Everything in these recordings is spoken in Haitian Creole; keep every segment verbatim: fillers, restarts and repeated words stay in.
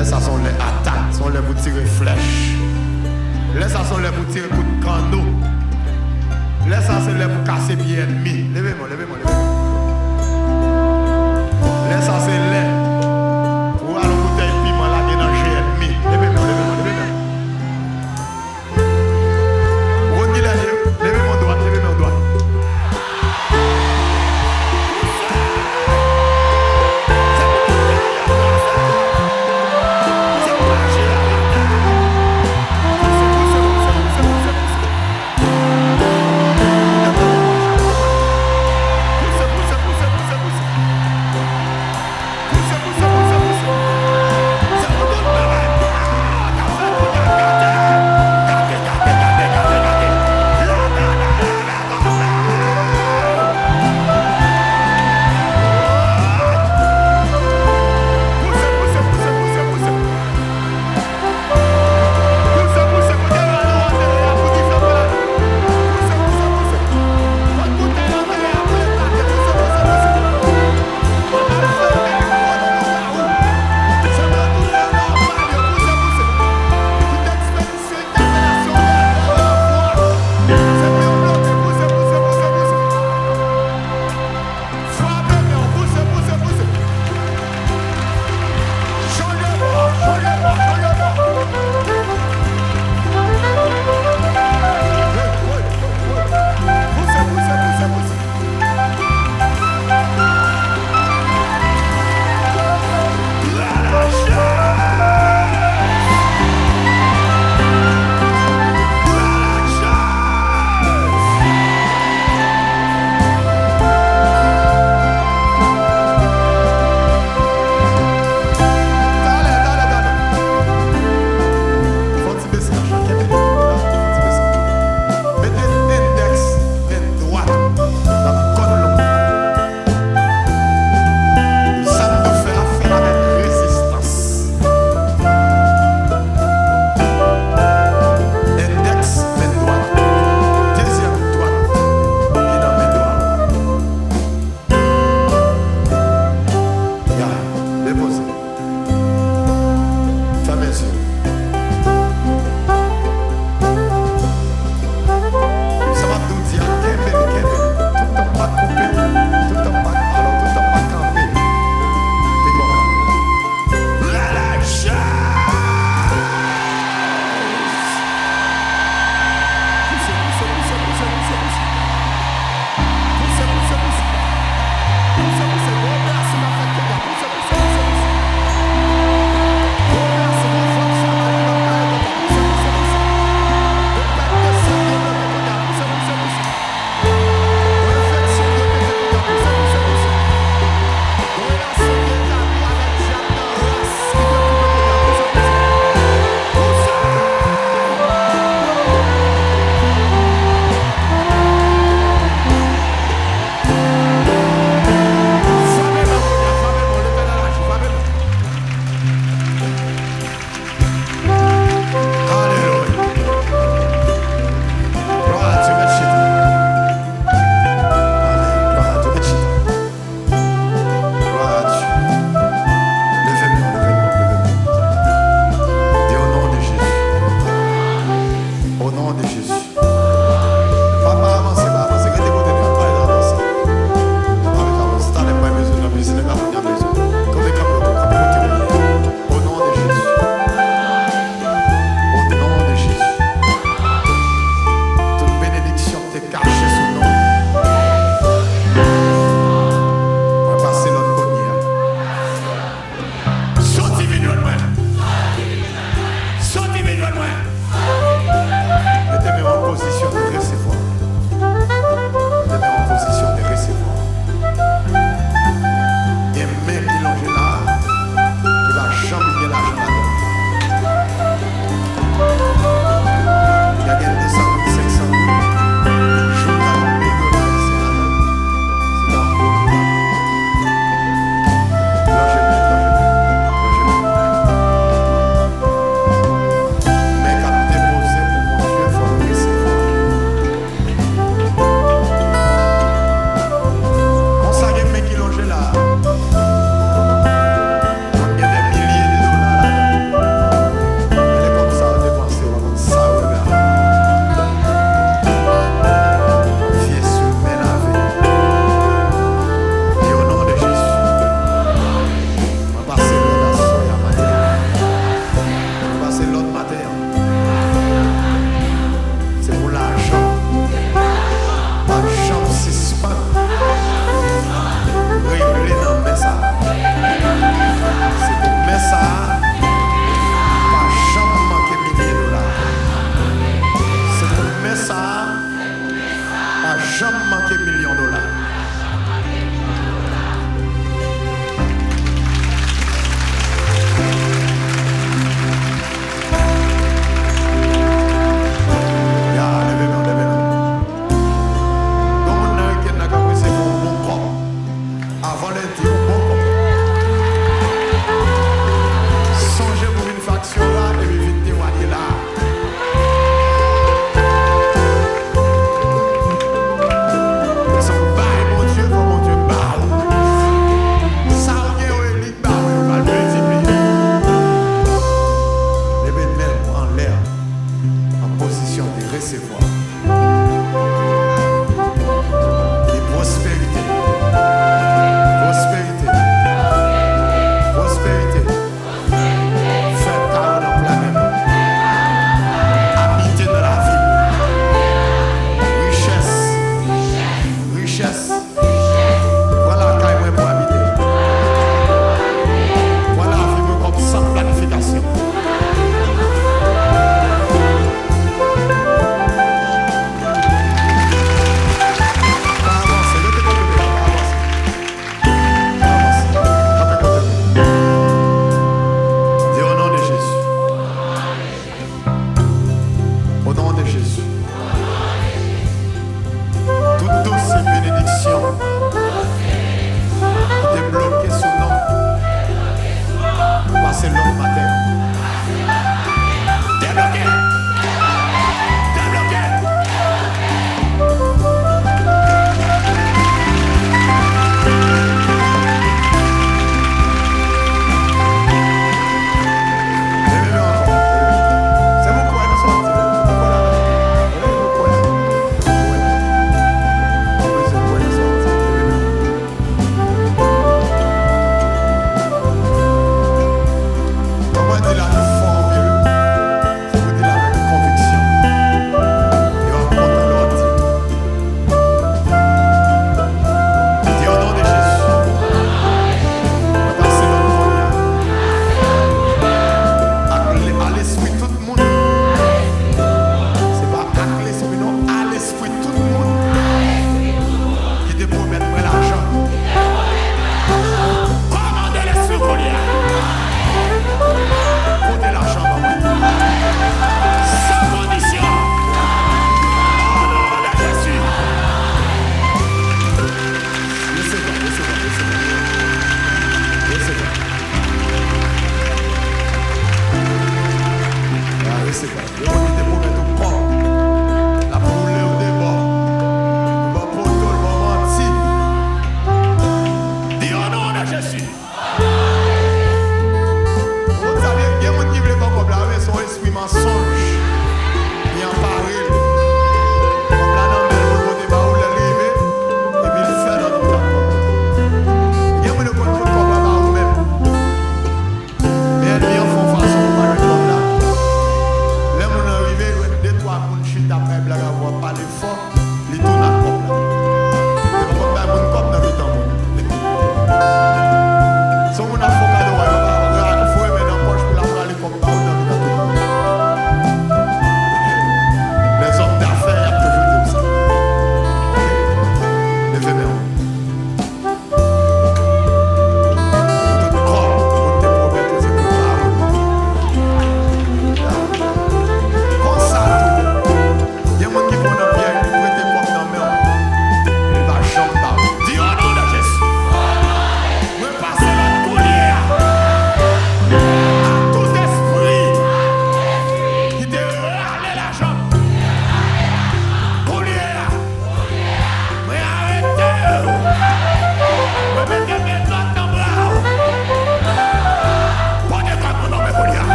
Lè sa se yon lè atak, se yon lè pou tire flèch. Lè sa se yon lè pou tire kout kanno. Lè sa se lè pou kase pye ènmi. Leve men w, leve men w, leve men w. Lè sa se lè pou w al yon boutèy piman lage nan je ènmi. Leve men w, leve men w, leve men w. Ou konn kilè l ye? Leve men w dwat, leve men w dwat.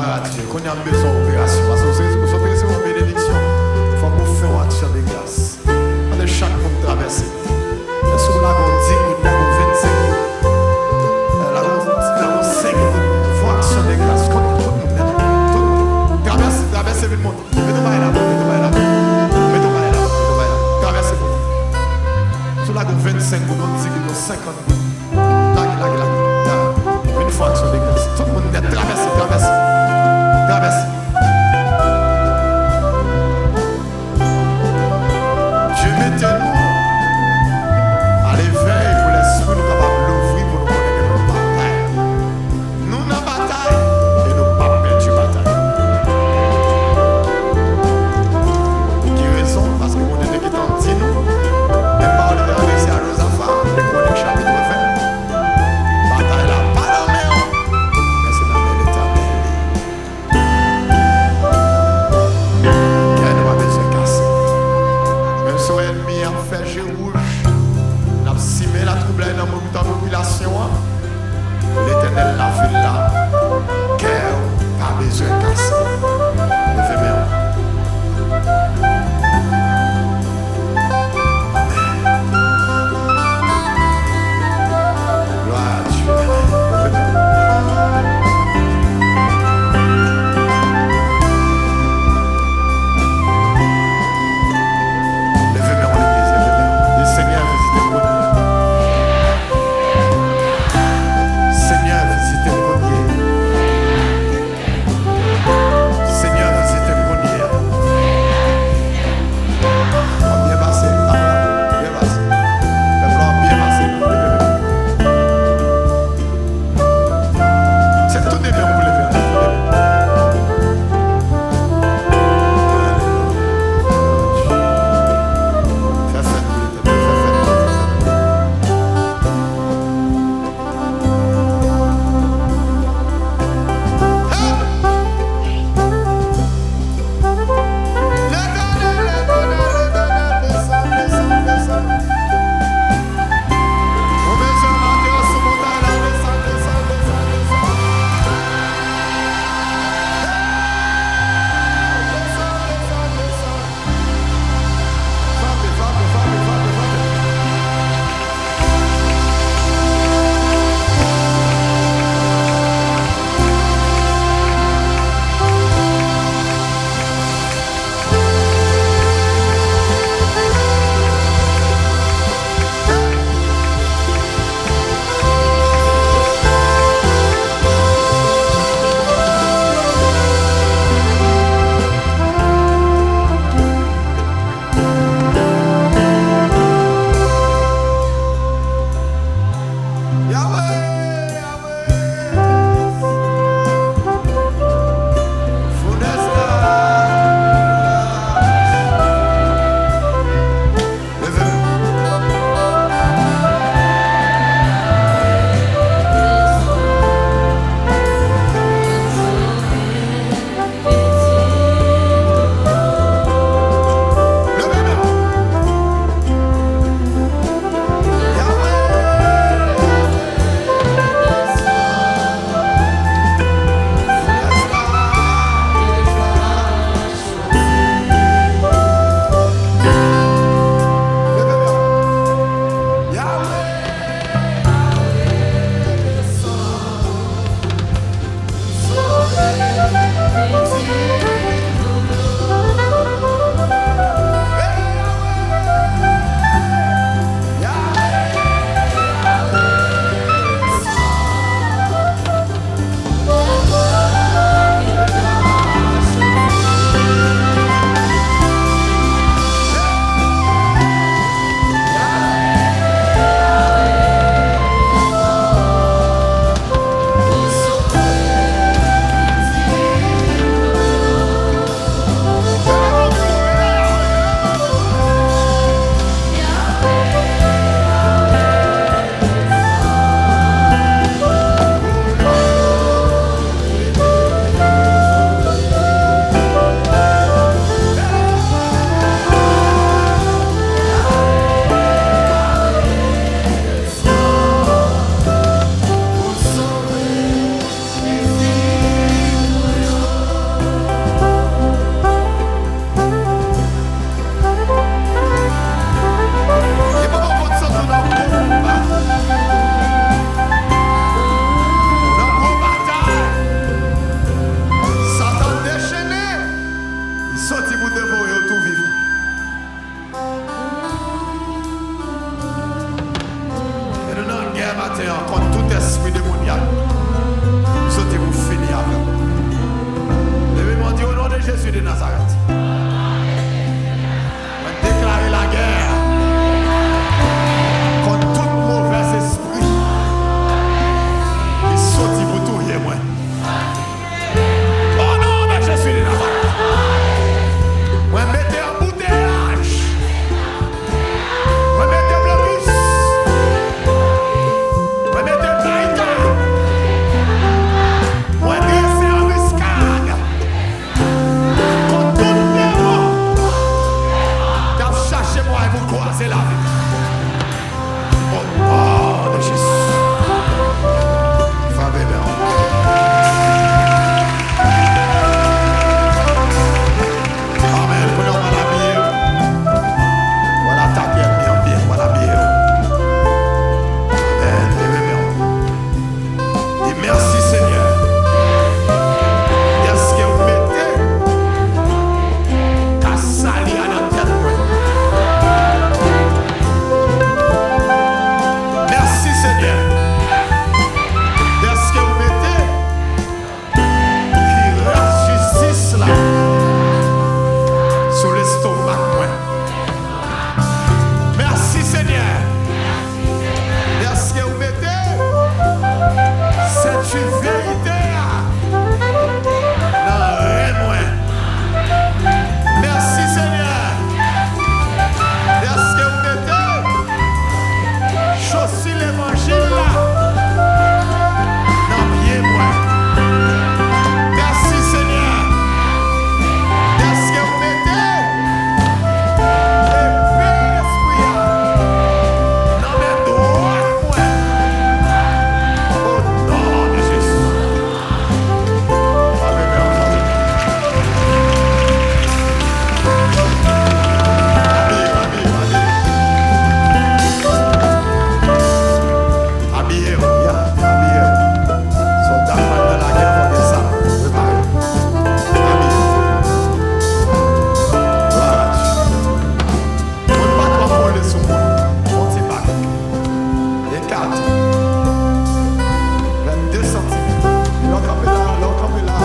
Adye, kounye a m bezwen operasyon. Paske ou se, ou sot resevwa yon benediksyon. Fòk ou fè yon aksyon de gras. Mande chak moun travèse. Èske ou lage yon dis goud, lage yon vennsenk goud? Eh, lage yon, lage yon senk goud. Fè yon aksyon de gras. Tout, tout moun, tout moun. Travèse, travèse, vin monte. Met yon bagay la, met yon bagay la. Met yon bagay la, met yon bagay la. Travèse, monte. Si ou lage yon vennsenk goud, yon dis goud, yon senkant goud. Lage, lage, lage. Vin fè aksyon de gras. Tout moun nèt, travèse, travèse. Travèse. Dye mete nou a levèy. Nazarèt. Mwen deklare lagè kont tout movèz espri ki soti pou touye mwen. O non de Jezi de Nazarèt, mwen mete anbouteyaj. Mwen mete blokis. Mwen mete barikad. Mwen drese anbiskad kont tout demon k ap chache mwayen pou kwaze lavi m. O non de Jezi. Favè mè w. Amèn. Kounye a w pral abiye w. W al atake ènmi an byen. W al abiye w. Amèn. Leve men w. Di mèsi, Senyè, dèske w mete kas sali a nan tèt mwen. Mèsi, Senyè, dèske w mete kiras jistis la sou lestomak mwen. Mèsi, Senyè, dèske w mete senti verite a nan ren mwen. Mèsi, Senyè, dèske w mete chosi levanjil la nan pye mwen. Mèsi, Senyè, dèske w mete epe Lespri a nan men dwat mwen. O non de Jezi. Alelouya. Abiye w, abiye w, abiye w. Abiye w, ya, abiye w. Sòlda k pral nan lagè, fò gen zam. Prepare. Abiye w. Glwa a Dye. Moun pa twò kole sou moun. Yon ti bak. Ekate. Vennde santimèt. Lè w kanpe la, lè w kanpe la,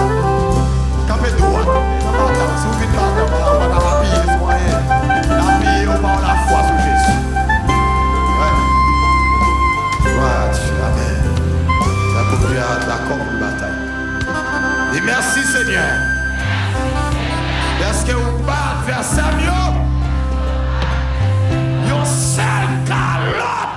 kanpe dwat. Nan batay, si w vin batay, w pa, w pa ka apiye sou anyen. Apiye w pa lafwa sou Jezi. Wi. Glwa a Dye. Amèn. Fè Bondye a dakò pou l batay. Di mèsi, Senyè, dèske ou ba advèsè m yo yon sèl kalòt.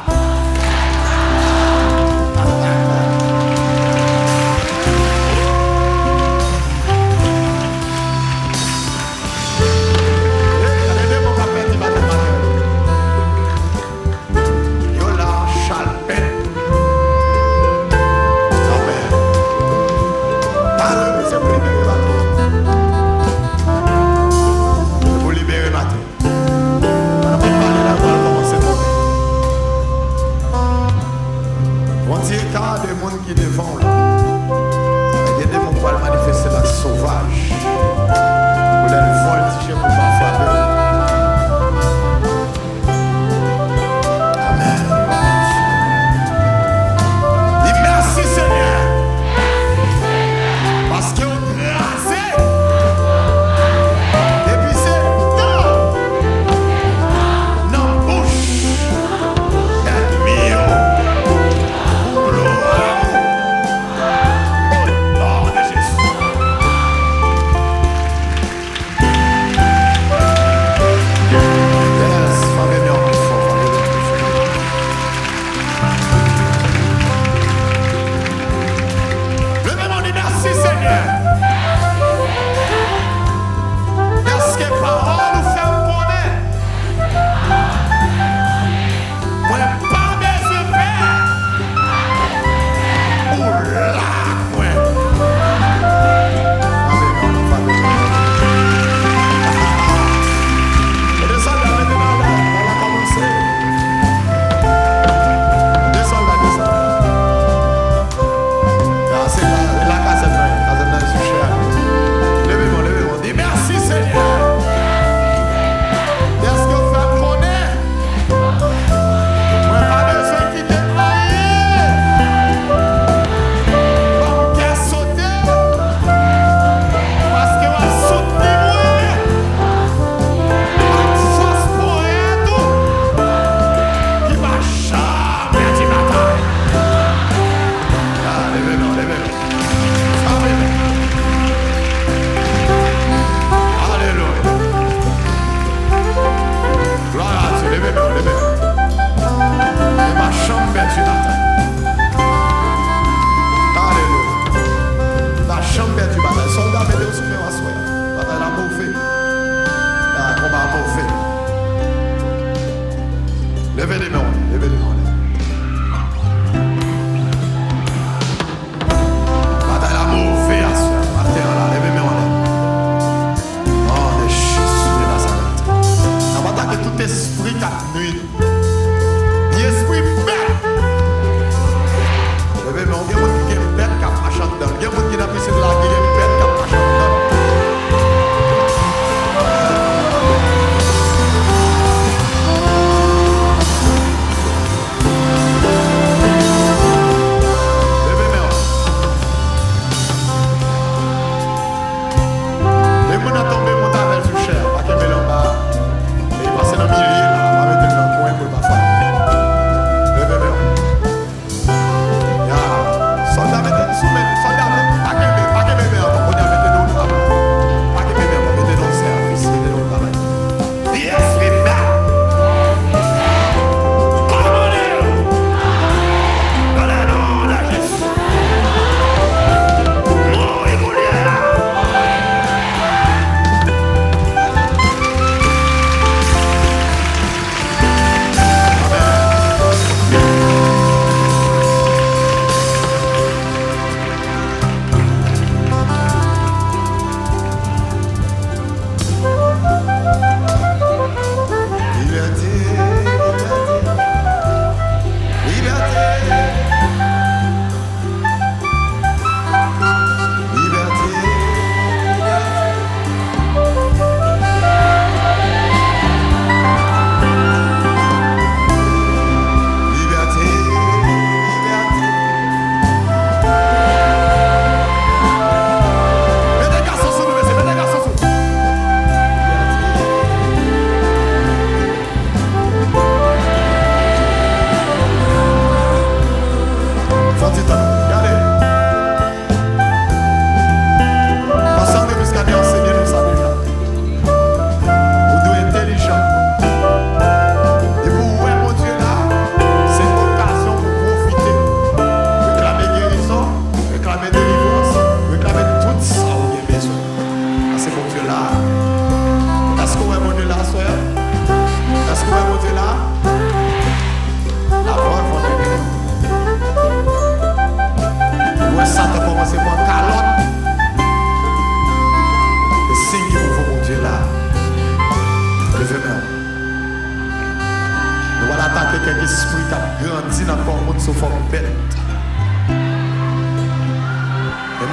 Ey, gade demon k ap pèdi batay maten. Yo la an chalpèt. Amèn. Pale, se pou libere maten. Se pou libere maten.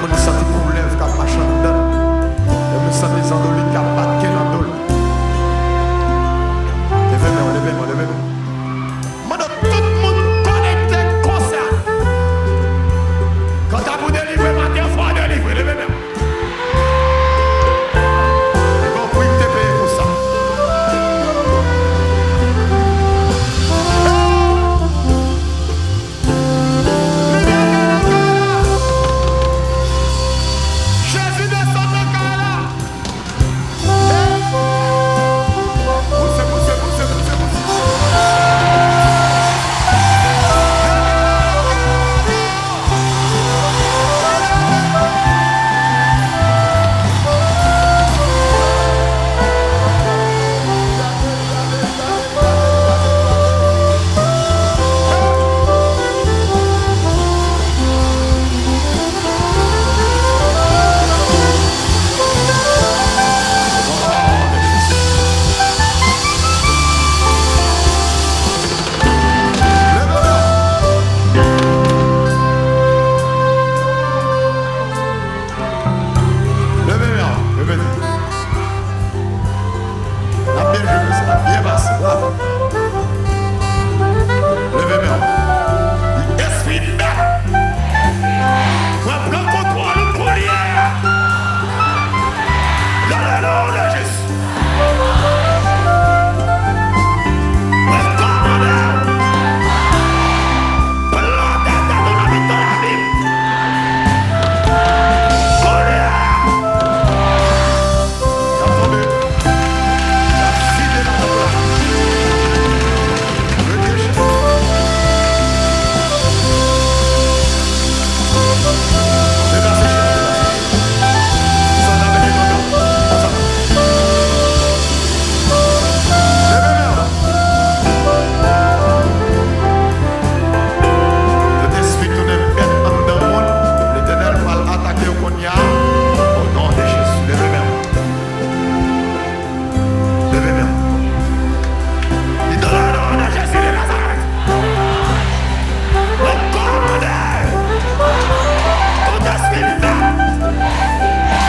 Moun santi koulèv k ap mache anndan l. Moun santi zandolit k ap bat ke nan do l. Leve men w, leve men w, leve men w. Mande tout moun konekte konsa. Kanta pou delivre maten, fò w delivre. Leve men w. Li gon pri k te peye pou sa. Libète nan kay la. Jezi desann nan kay la. Pouse, pouse, pouse, pouse, pouse. Leve men w, repete. N ap byen jwe konsa, byen pase, bravo. Leve men w. Di, espri bèt, mwen pran kontwòl ou kounye a. Dans le nom de Jésus. Mwen kòmande w. Plante tèt ou nan mitan labim. Kounye a. Y ap tonbe. Y ap vide nan tanp la. Rete chè. Deplase chè, deplase chè. Sa n ap mete nan tanp. Konsa. Leve men w. Tout espri tounen bèt anndan moun, Letènèl pral atake yo kounye a. O non de Jezi, leve men w. Leve men w. Li dans le nom de Jésus de Nazareth. Mwen kòmande tout espri bèt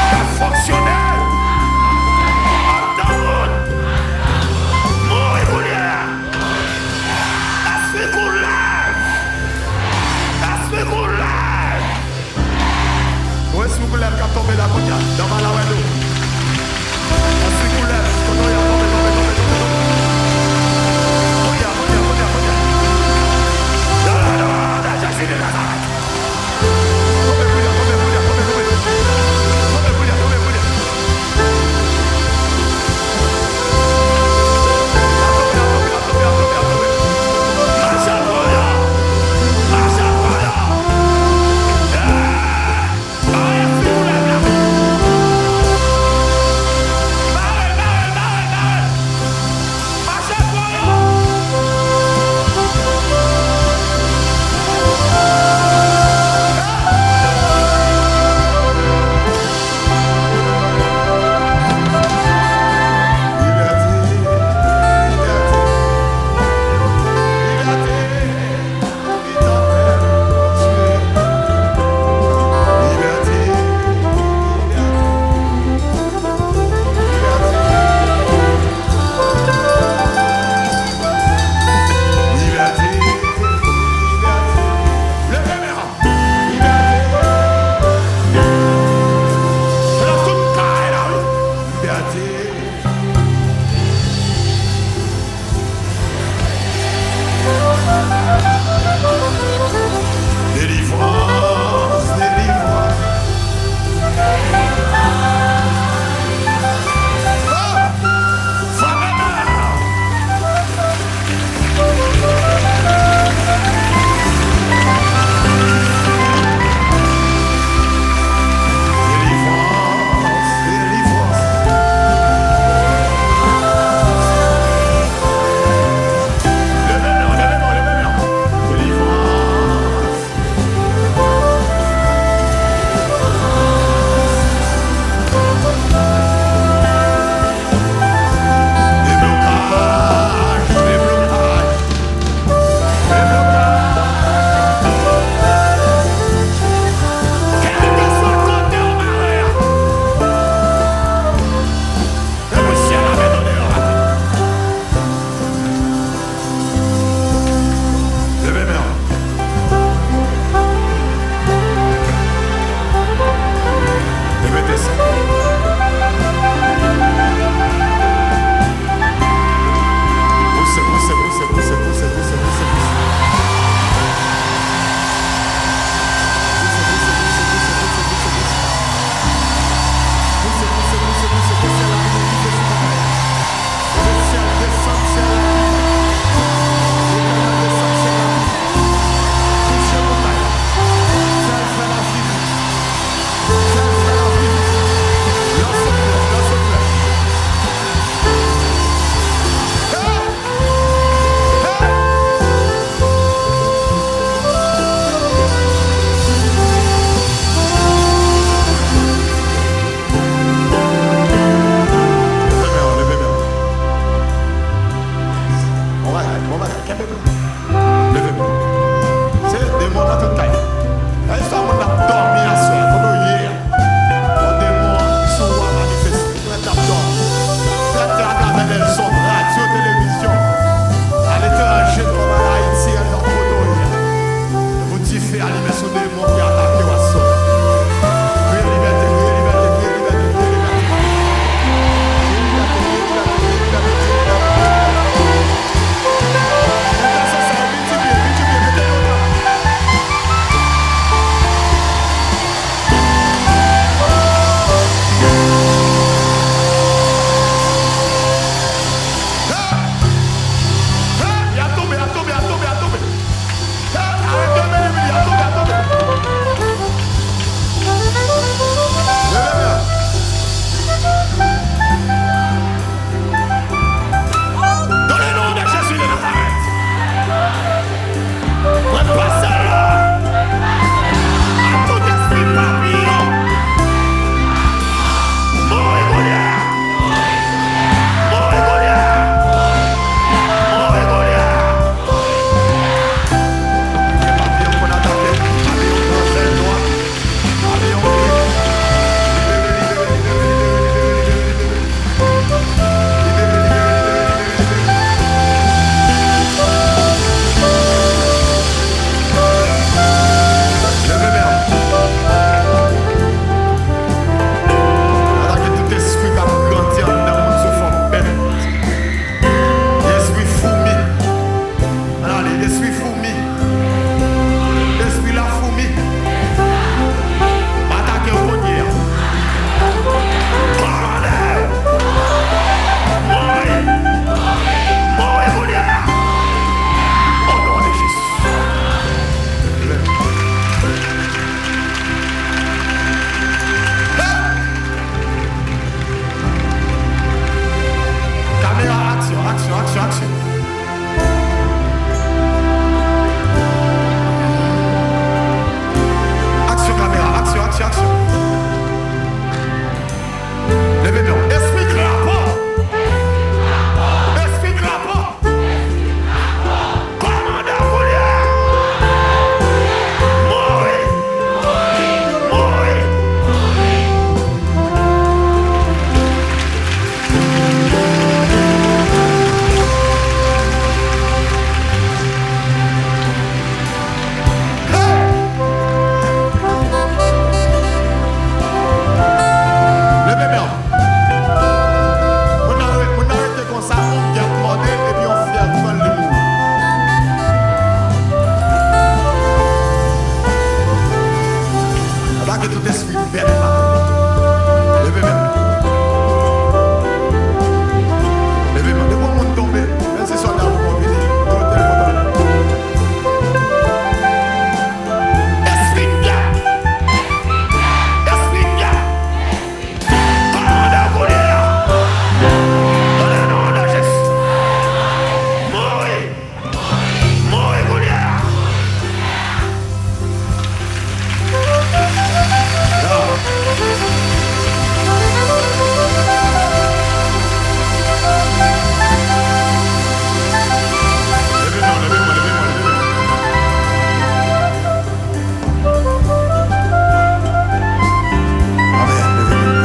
k ap fonksyone anndan moun, mouri kounye a. Espri koulèv! Espri koulèv! Yon espri koulèv k ap tonbe la kounye a. Danmala wè nou. Espri koulèv. Kote w ye a? Tonbe, tonbe, tonbe, tonbe, tonbe. Kounye a, kounye a, kounye a, kounye a. Dans le nom de Jésus de Nazareth. Tonbe kounye a, tonbe kounye a, tonbe, tonbe. Tonbe kounye a, tonbe kounye a. Leve men w. Leve men w. Depi yon moun tonbe, menm si sòlda poko vini, yo te kontan. Espri dyab! Espri dyab! Kòmandan kounye a! Nan non de Jezi! Mouri! Mouri kounye a! Leve men w, leve men w, leve men w, leve men w. Amèn. Leve men w.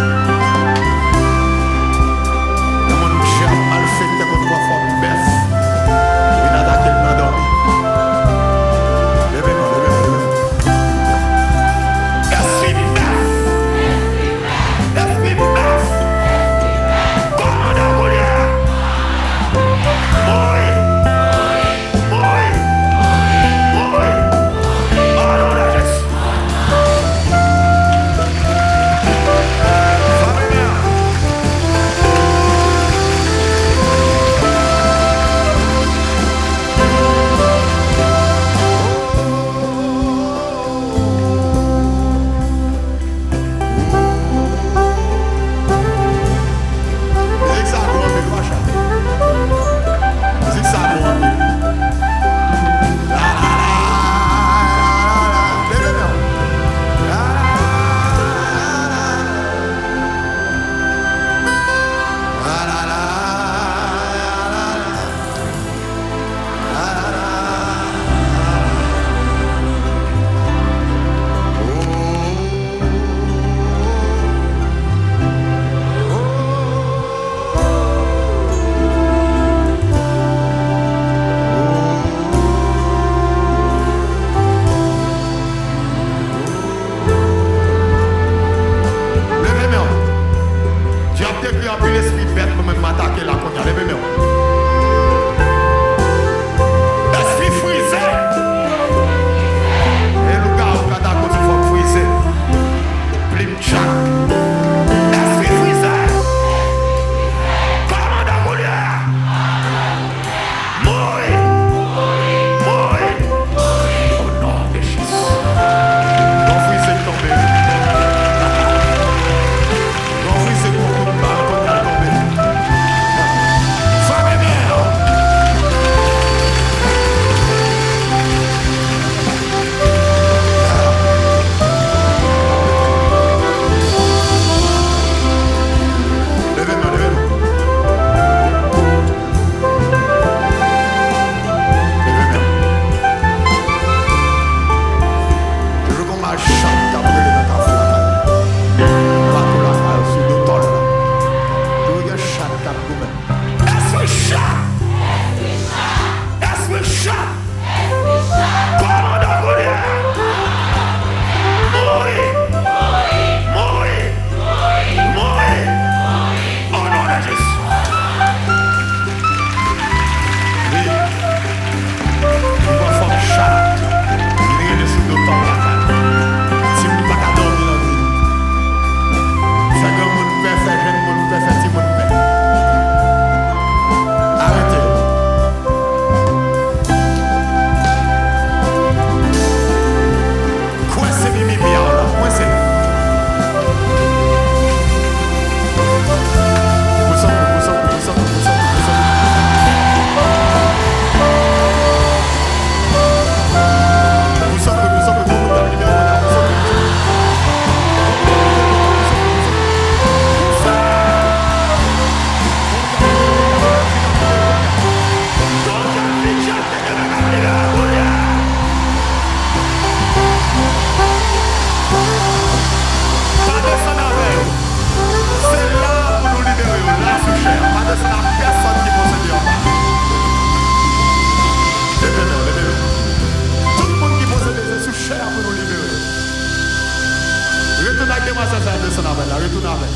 Yon moun dyab, malfektè, konn pran fòm bèf vin atake l nan dòmi. Leve men w, leve men w, leve men w. Espri bèf! Espri bèf! Kòmandan kounye a! Mouri! Mouri! Mouri! O non de Jezi! Frape men an! Mizik sa bon anpil, Pacha. Mizik sa bon anpil. La, la, la, la, la, la. Leve men w. La, la, la, la, la, la. La, la, la, la, la. Leve men w. Dyab te kri anpil espri bèt, mwen menm m atake la kounye a. Leve men w. Espri frize. E lougawou, katako, ti fòm frize. Plim tchak. Espri frize. Kòmandan kounye a. Mouri! Mouri! O non de Jezi. Yon frize k tonbe. Yon frize k pran kout bal, kout bal tonbe. Frape men yo. Leve men, leve men. Leve men. Toujou gon machann k ap rele nan kafou lakay. Plato lakay, sou do tòl la. Toujou gen chat k ap goumen. Espri chat! Espri chat! Kòmandan kounye a! Mouri! Mouri! Mouri! O non de Jezi! Wi. Li pran fòm chat. Li rele sou do tòl lakay. Timoun pa ka dòmi nan vil. Fè granmoun pè, fè jèn moun pè, fè timoun pè. Arete yo. Kwense mimi pye a w la, kwense. Pouse anpil, pouse anpil, pouse anpil, pouse anpil, pouse anpil. Pouse anpil, pouse anpil, bon, moun k ap libere kounye a, pouse anpil, pouse anpil. Pouse anpil, pouse anpil, pouse anpil. Pouse! Pa desann avè yo. Se la pou nou libere yo, la sou chè a. Pa desann ak pèsonn ki posede anba. Leve men w, leve men w. Tout moun ki posede, se sou chè a pou nou libere yo. Retounen ak demwazèl sa, desann avè l la, retounen avè l.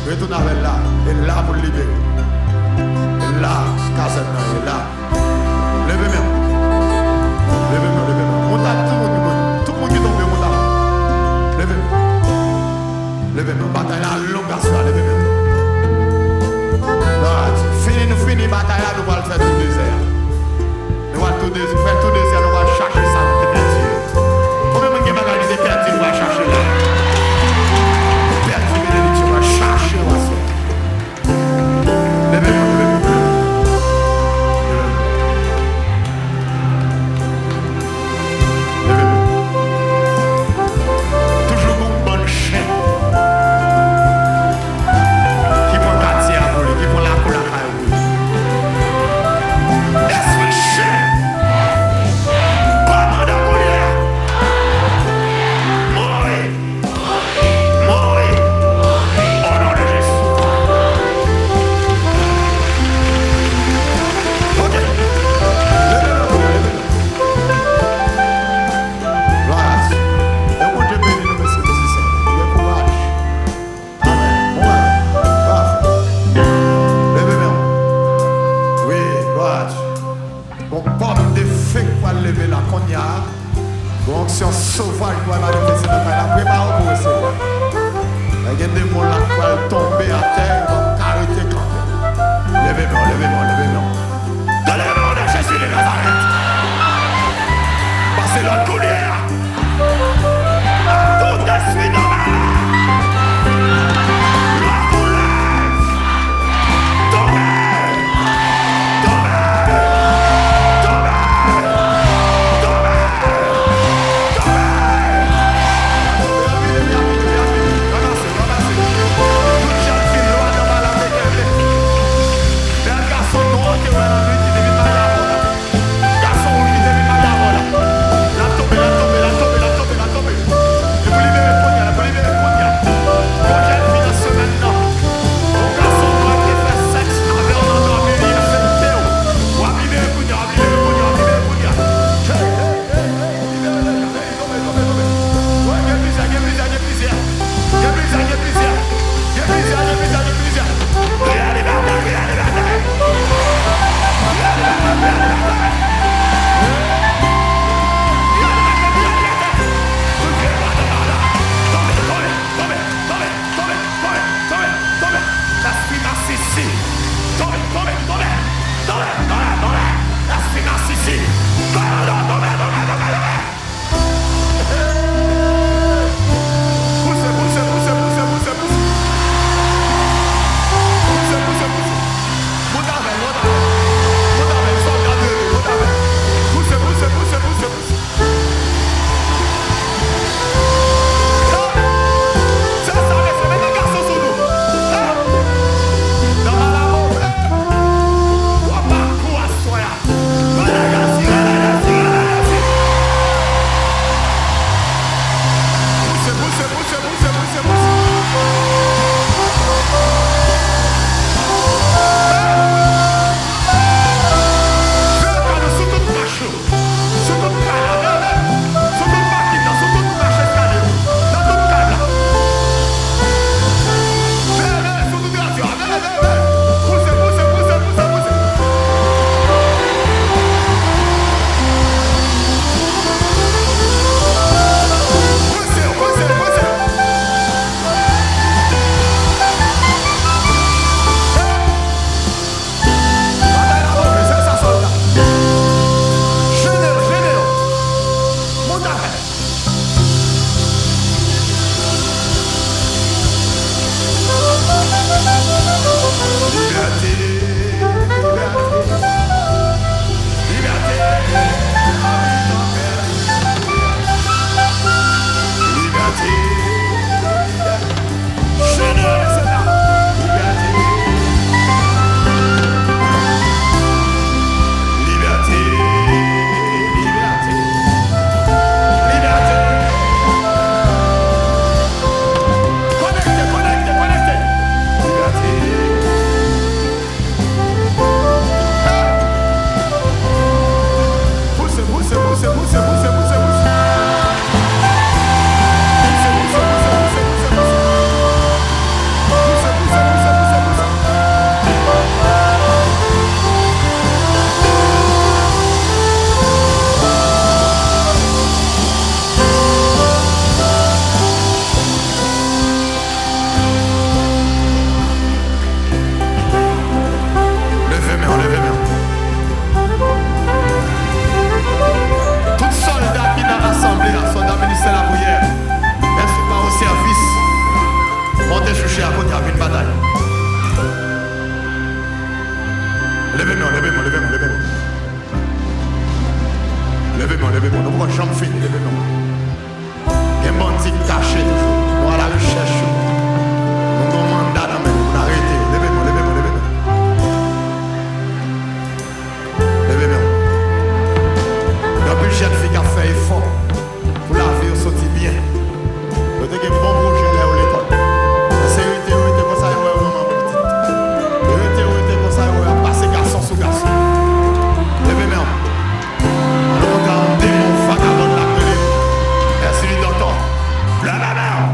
Retounen avè l la. E la pou l libere. E la, kazèn nan, e la. Leve men w. Leve men w, leve men w. Monte ak tout moun ki, tout moun ki tonbe, monte ak. Leve men w. Leve men. Batay la long aswè a, leve men. Lòd, fini, nou fini batay la, nou pral fè tou dezè a. Nou pral tou dezè, fè tou dezè, nou pral chache sa nou te pèdi yo. Konbyen moun gen bagay li te pèdi, nou pral chache la? Ou pèdi benediksyon, nou pral chache yo aswè a. Leve men, leve men, leve men. Leve men. Toujou gen yon bann chen ki pran katye a pou li, ki pran lakou lakay ou pou li. Espri chen! Chouche a kote a vin batay. Leve men w, leve men w, leve men w, leve men w. Leve men w, leve men w. Nou poko janm fini, leve men w. Gen bandi k kache toujou. Nou alarechèch yo. Nou gen yon manda nan men nou pou n arete yo. Leve men w, leve men w, leve men w. Leve men w. Gen anpil jèn fi k ap fè efò pou lavi yo soti byen. Yo te gen bon pwojè lè yo lekòl. Men se rete yo rete konsa yo wè yo manman pitit. Yo rete yo rete konsa yo wè yo ap pase gason sou gason. Leve men w. Ann kontre a yon demon vagabon la k rele Èsili Dòtò. Leve men w.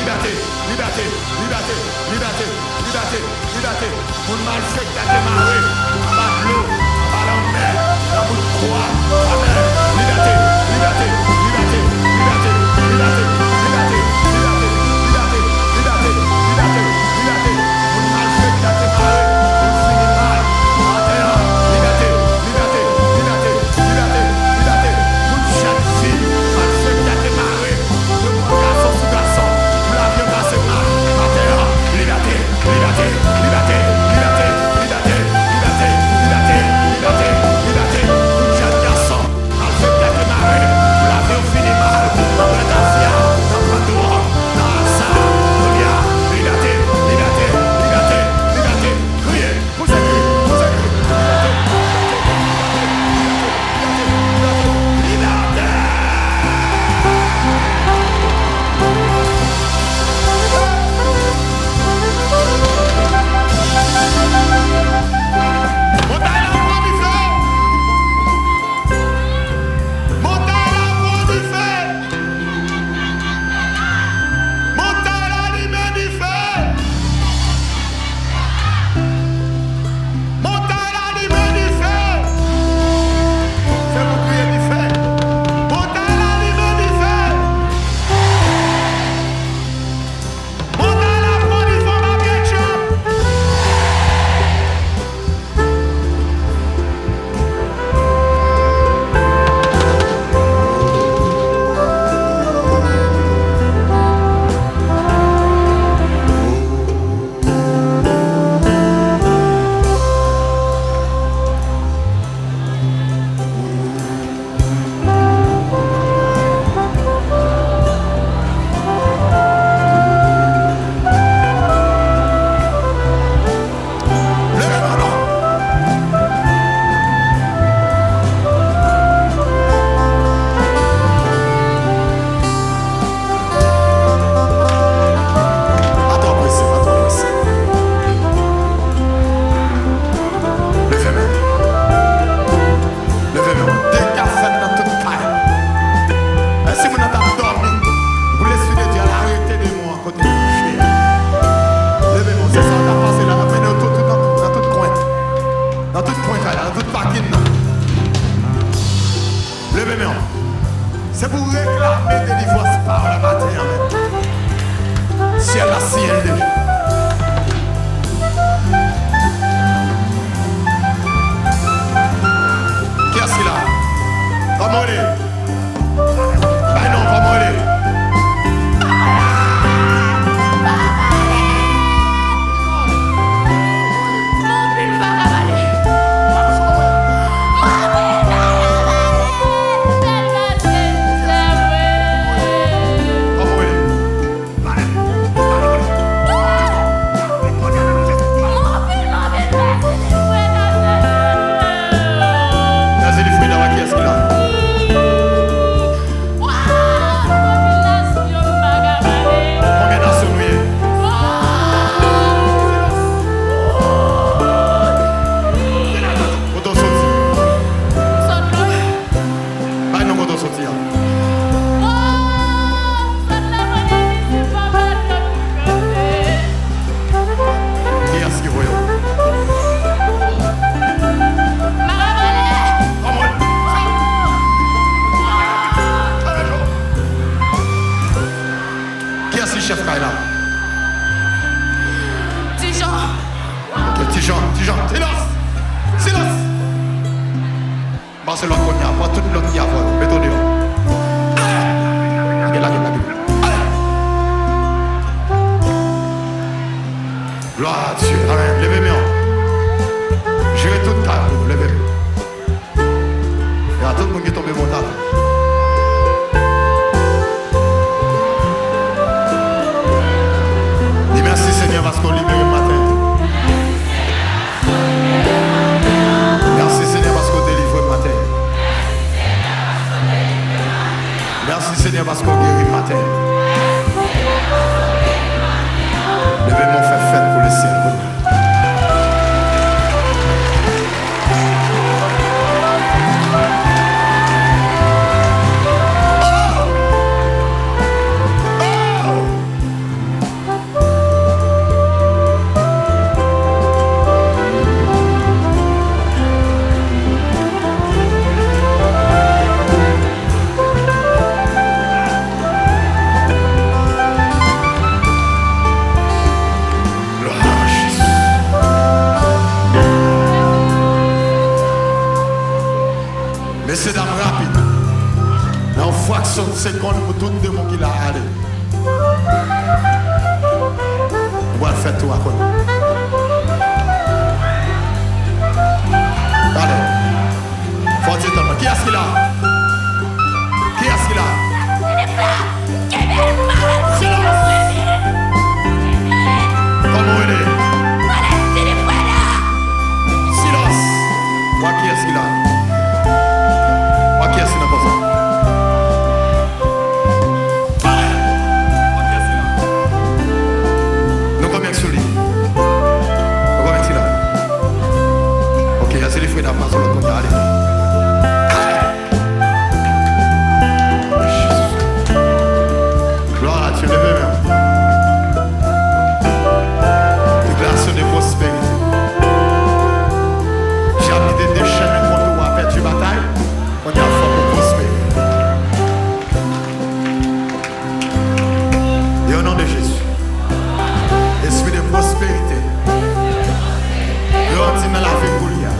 Libète, libète, libète, libète, libète, libète. Moun malfektè ki mare anba dlo, anba lanmè, nan bout kwa. Amèn. Libète, libète, libète. Moun malfektè ki mare, moun fini mal. Atè a, libète, libète, libète, libète, libète. Moun jèn fi, malfektè ki mare. Yo pran gason sou gason pou lavi yo pase mal. Atè a, libète, libète, libète. Tout jèn gason, malfektè ki mare pou lavi yo fini mal. Nan pòtafi a, nan pran dwòg, nan aza, kounye a, libète, libète, libète, libète. Kriye. Pouse kri, pouse kri. Libète, libète, libète, libète, libète, libète. Montay la pran dife. Montay la pran dife. Montay la limen dife. Montay la limen dife. Se pou kriye dife. Montay la limen dife. Montay la pran dife anba pye Trump. Leve men w non. Pa twò prese, pa twò prese. Leve men w. Leve men w. Dega fèt nan tout kay la. Èske moun nan t ap dòmi pou Lespri de Dye al arete demon an kote l kouche a? Leve men w. Se sa k ap pase la. N ap mennen yo tout, tout, nan tout, nan tout kwen. Nan tout kwen kay la, nan tout pakin nan. Leve men w. Se pou reklame delivrans pa w la maten an menm. Syèl la siyen l deja. Kiyès ki la? Kòman w rele? Bay non, kòman w rele? Kiyès ki la? Konbyen nasyon nou ye? Kote w soti? Bay non kote w soti a. Kiyès ki voye w? Kiyès ki chèf kay la? Ti Jan. Ok, Ti Jan, Ti Jan. Silans! Silans! Pase lòt kounye a, pran tout lòt ki avè w, mete yo deyò. Ale! Lage, lage, lage. Ale! Glwa a Dye. Amèn. Leve men w. Jere tout kay ou. Leve men w. E a tout moun ki tonbe bò tafè. Di mèsi Senyè paske w libere m maten. Mèsi Senyè paske w delivre m maten. segonn pou tout demon ki la ale. Nou pral fè tou a konnen. Ale. Fò w di tann mwen. Kiyès ki la? Kiyès ki la? Silans! Kòman w rele? Silans! Wa kiyès ki la? Wa kiyès ki nan kò sa? Pale! Wa kiyès ki la? Nou konbyen k sou li? Nou konbyen k sou la? Ok, se li freda pa sou lòt moun ale. Glwa a Dye, leve men w. Deklarasyon de pwosperite. Dyab ki te dechennen kont ou a pèdi batay, kounye a fòk ou pwospere. E o non de Jezi, espri de pwosperite, grandi nan lavi m kounye a.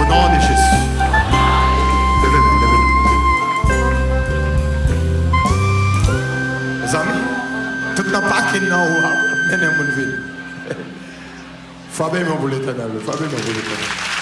O non de Jezi. Leve men w, leve men w. Mezanmi, tout nan pakin nan ou a, w ap mennen moun vini. Frape men w pou Letènèl, frape men w pou Letènèl.